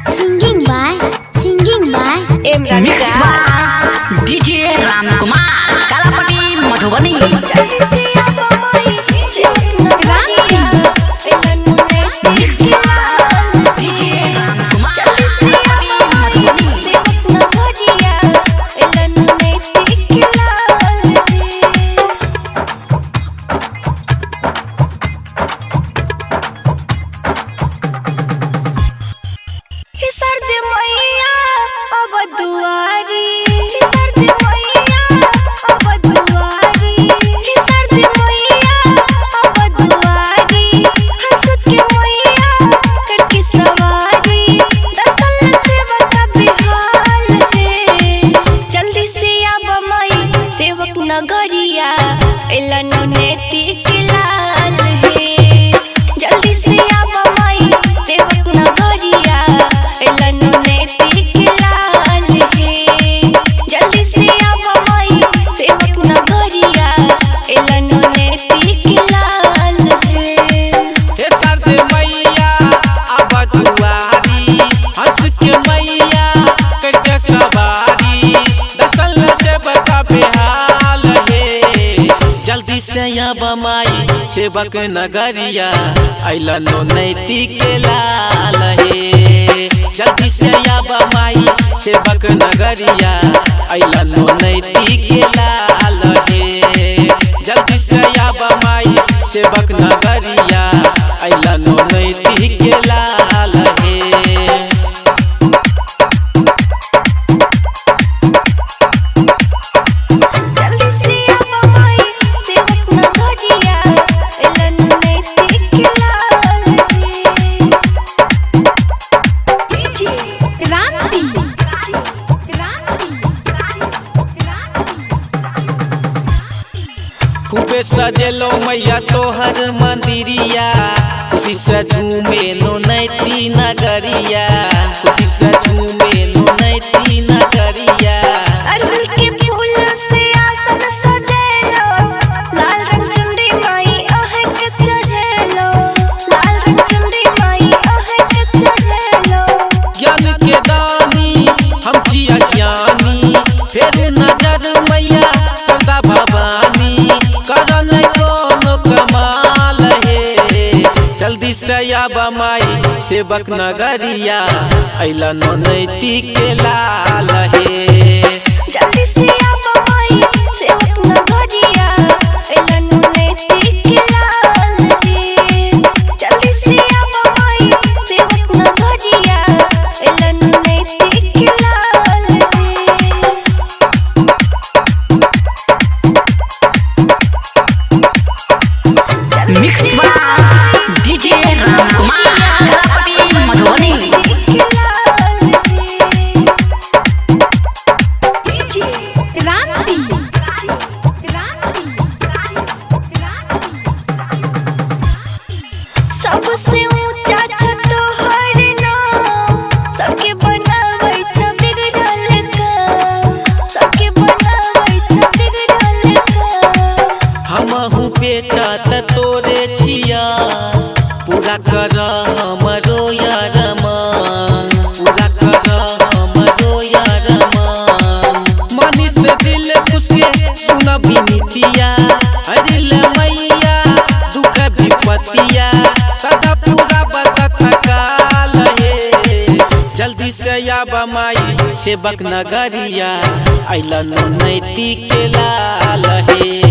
Singing by Imran mix by DJ Ram Kumar, Kalapatti, Madhubani. जल्दी से आब माई सेवक नगरिया Alan नैतिक लाल। डीजे राम कुमार, जल्दी से आब कालापट्टी, माई मधुबनी। सेवक नगरिया एलन नैतिक लाल रे। हे सर्द मैया अब दुआरी, हे सर्द मैया अब दुआरी, हे सर्द मैया अब दुआरी, हंस के मैया करके सवारी, दसल सेवक बिहाल रे। जल्दी से अब माई सेवक नगरिया एलन नैतिक लाल हे। जल्दी से आब माई सेवक नगरिया एलन नैतिक लाल हे। जल्दी से आब माई सेवक नगरिया एलन नैतिक लाल हे। हे सरद मैया अब दुआरी, हंस के मैया करके सवारी, दसल से बता बेहाल हे। जल्दी से अब माई सेवक नगरिया अइलनो नैतिक लाल हे। जल्दी से अब माई सेवक नगरिया अइलनो नैतिक लाल हे। जल्दी से अब माई सेवक नगरिया अइलनो नैतिक लाल हे। जल्दी से आब माई सेवक नगरिया एलन नैतिक लाल हे। क्रांति क्रांति क्रांति। खूबे सजेलो मैया तोहर मंदिरिया, खुशी से झूमे लो नैती नगरिया, खुशी से झूमे लो नैती नगरिया। अड़हुल के फूल से आसन सजेलो, लाल रंग चुनरी माई अहक चढ़ेलो, लाल रंग चुनरी माई अहक चढ़ेलो। ज्ञान के दानी हम जिया ज्ञानी, फेर नजर मैया शारदा भवानी, करन कोनो कमाल हे। जल्दी से आब माई सेवक नगरिया अइलनो नैतिक लाल हे। जल्दी से आब माई सेवक नगरिया एलन नैतिक लाल रे। जल्दी से आब माई सेवक नगरिया एलन नैतिक लाल रे। Mix by DJ Ram Kumar, Kalapatti, Madhubani. Kranti Kranti Kranti. सबसे ऊंचा छ तोहर नाम, सबके बनाबै छ बिगड़ल काम, सबके बनाबै छ बिगड़ल काम। हमहु बेटा त तोरे छिया, पूरा कर हमरो अरमान, पूरा कर हमरो अरमान। मनीष दिल खुश के सुन विनतिया, हरिल मैया दुख विपतिया, सदा पूरा बता काल हे। जल्दी से आब माई सेवक नगरिया अइलनो नैतिक लाल हे।